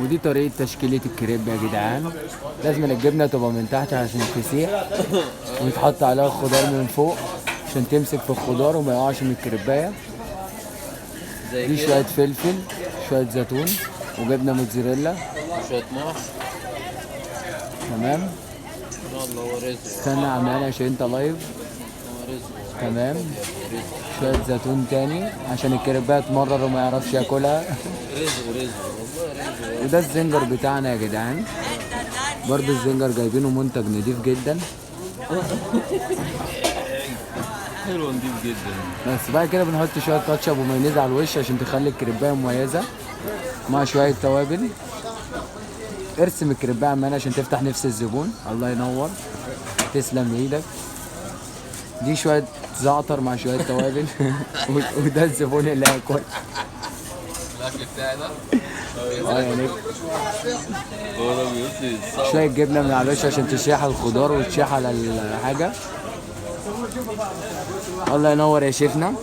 ودي طريقة تشكيلة الكريب يا جدعان. لازم الجبنة تبقى من تحت عشان تسيح، ويتحط عليها الخضار من فوق عشان تمسك في الخضار وما يقعش من الكريباية. زي دي كده. شوية فلفل، شوية زيتون، وجبنة موتزاريلا. شوية محشي. تمام. ان شاء الله هو رزق. استنى يا عم هاني عشان انت live. هو رزق. تمام. شوية زيتون تاني عشان الكريباية تمرر وما يعرفش ياكلها. رزق رزق والله رزق. وده الزنجر بتاعنا يا جدعان، برضه الزنجر جايبينه منتج نضيف جدا. حلو نضيف جدا. بس بعد كده بنحط شوية كاتشب ومايونيز على الوش عشان تخلي الكريباية مميزة، مع شوية توابل. ارسم الكريباية عمال عشان تفتح نفس الزبون. الله ينور، تسلم ايدك. دي شوية زعتر مع شوية توابل. وده الزبون اللي هياكل الاكل بتاعي ده. اه يا نجم. هو ده بيقول شوية جبنة من على الوش عشان تشيح على الخضار وتشيح على الحاجة. الله ينور يا شيفنا.